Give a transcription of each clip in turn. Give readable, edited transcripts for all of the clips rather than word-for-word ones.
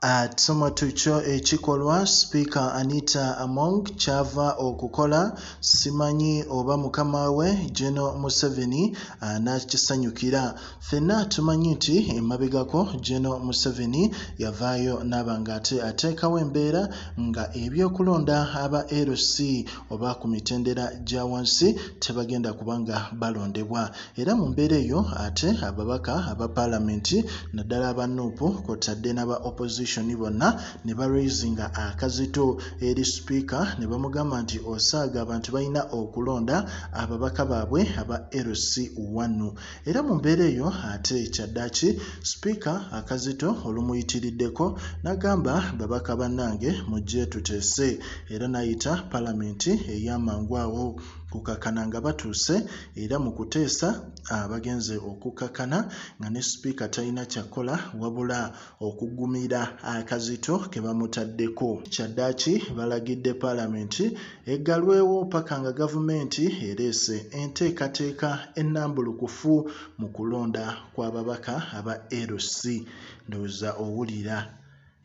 Ate kyo ekikolwa Sipiika Anita Among ky'ava okukola simanyi oba mukama we General Museveni anaakisanyukira. Ffenna tumanyi nti emabegako General Museveni yavaayo n'aba ng'ate ateekawo embeera nga ebyokulonda aba LC oba ku mitendera gya wansi tebagenda kuba nga balondebwa era mu mbeera eyo ate ababaka aba Palamenti naddala aba Nup kw'otadde n'aba Opposition bonna ne baraisinga akazito eri Sipiika ne bamugamba nti osaaga abantu balina okulonda ababaka baabwe aba LC one era mu mbeera eyo ate kyaddaaki Sipiika akazito olumuyitiriddeko n'agamba babaka bannange mujje tuteese era n'ayita Palamenti ey'amangu awo kukakana nga batuuse era mu kuteesa bagenze okukakkana nga ne sipiika talina ky'akola wabula okugumira akazito ke bamutaddeko. Kyaddaaki balagidde palamenti eggalwewo paka nga gavumenti ereese enteekateeka ennambulukufu mu kulonda kw'ababaka aba LC. Ndowooza owulira.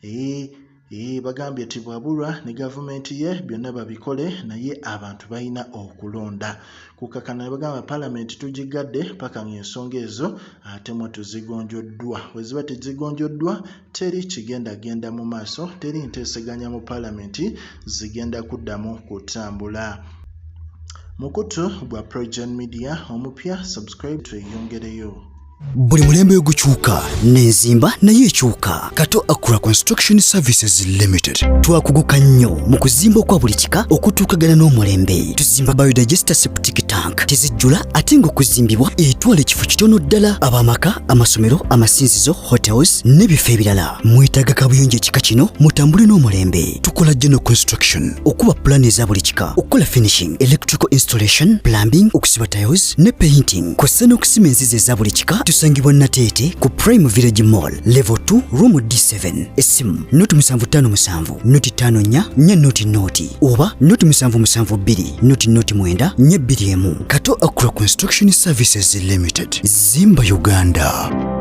Eeh eeh bagambye Tibwabulwa ne gavumenti ye byonna babikole naye abantu balina okulonda. Kukakana ne bagamba palamenti tugiggadde paka ng'ensonga ezo ate mwe tuzigonjoddwa. Bwe ziba tezigonjoddwa teri kigenda genda mu maaso, teri nteeseganya mu palamenti zigenda kuddamu kutambula. Mukutu gwa Progen Media omupya subscribe tweyongereyo. Buli mulembe gukyuka n'enzimba nayo ekyuka. Kato Accra Construction Services Limited twakuguka nnyo mu kuzimba okwa buli kika okutuukagana n'omulembe. Tuzimba biodigester septic tank, tezijjula ate ng'okuzimbibwa etwala ekifo kitono ddala. Ab'amaka, amasomero, amasinzizo, hotels n'ebifo ebirala. Mwetaaga kabuyonjo ekika kino, mutambule n'omulembe. Tukola general construction, okuba pulaani eza buli kika, okukola finishing, electrical installation, plumbing, okusiba tiles ne painting, kw'ossa n'okusima enzizi eza buli kika. Tusangibwa Nateete ku Prime Village Mall, level 2, room D7. Essimu 0 757 054 400 oba 0772 009 421. Kato Accra Construction Services Limited, zimba Uganda.